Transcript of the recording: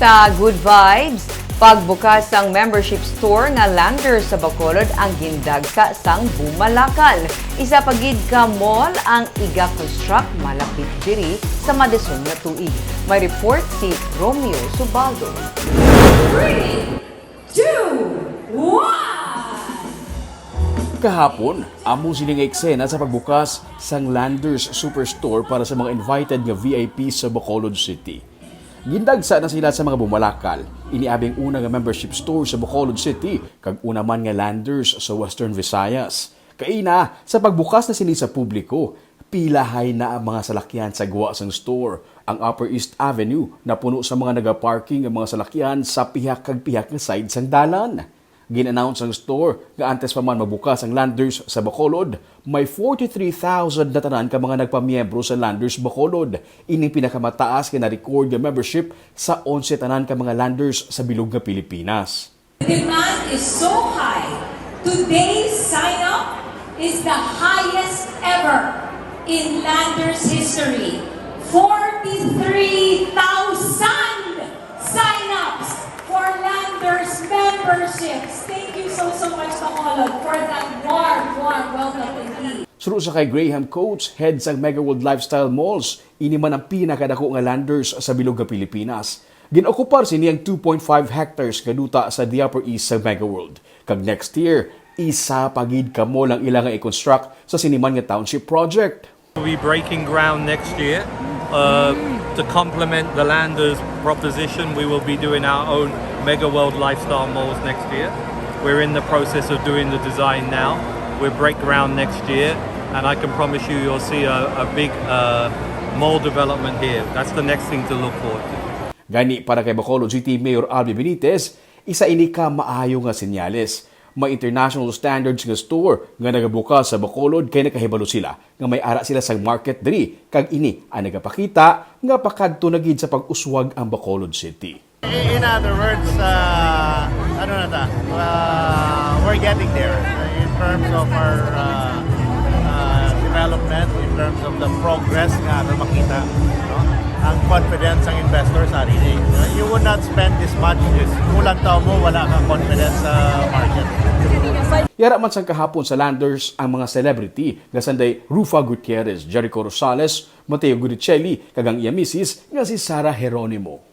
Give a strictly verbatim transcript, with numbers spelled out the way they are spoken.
Sa Good Vibes, pagbukas sang membership store nga Landers sa Bacolod ang gindagsa sang Bumalacal. Isa pa gid ka mall ang iga-construct malapit diri sa madison nga tuig. May report si Romeo Subaldo. Three, two, one. Kahapon, amo sini nga eksena sa pagbukas sang Landers Superstore para sa mga invited nga V I P sa Bacolod City. Gindagsa na sila sa mga Bumalakal, ini abing una nga membership store sa Bacolod City, kag una man nga Landers sa Western Visayas. Kaina, sa pagbukas na sini sa publiko, pilahay na ang mga salakyan sa gwa sang store. Ang Upper East Avenue napuno sa mga nagaparking nga mga salakyan sa pihak kag pihak nga side sang dalan. Gin-announce ang store nga antes pa man magbukas ang Landers sa Bacolod, may forty-three thousand na tanan ka mga nagpamiyembro sa Landers Bacolod. Ini pinakamataas nga na-record nga membership sa onse tanan ka mga Landers sa bilog nga Pilipinas. The demand is so high. Today's sign-up is the highest ever in Landers history. Forty-three thousand sign-ups for Landers memberships. Thank you so, so much, Bacolod, for that warm, warm welcome indeed. Suno sa kay Graham Coates, head sang Mega World Lifestyle Malls, ini man ang pinakadako nga Landers sa bilog nga Pilipinas. Gin-okupar sini ang two point five hectares nga duta sa the Upper East sa Mega World. Kag next year, isa pa gid ka mall ang ila nga i-construct sa sini man nga township project. We'll be breaking ground next year. Uh, to complement the Landers proposition, we will be doing our own Mega World Lifestyle Malls next year. We're in the process of doing the design now. We'll break ground next year, and I can promise you, you'll see a, a big uh, mall development here. That's the next thing to look forward to. Gani, para kay Bacolod City Mayor Albee Benitez, isa ini ka maayo nga senyales. May international standards nga store nga nagabukas sa Bacolod kay nakahibalo sila nga may ara sila sang market diri, kag ini ang nagapakita nga pakadto na gid sa pag-uswag ang Bacolod City. In other words, uh, ano na ta? Uh, we're getting there in terms of our uh, uh, development, in terms of the progress nga ato makita, no? Ang confidence ng investors ari ni. You would not spend this much if kulang tao mo, wala kang confidence sa market. Yara man sang kahapon sa Landers ang mga celebrity nga sanday Ruffa Gutierrez, Jericho Rosales, Mateo Gudicelli, kag ang iya misis nga si Sara Jeronimo.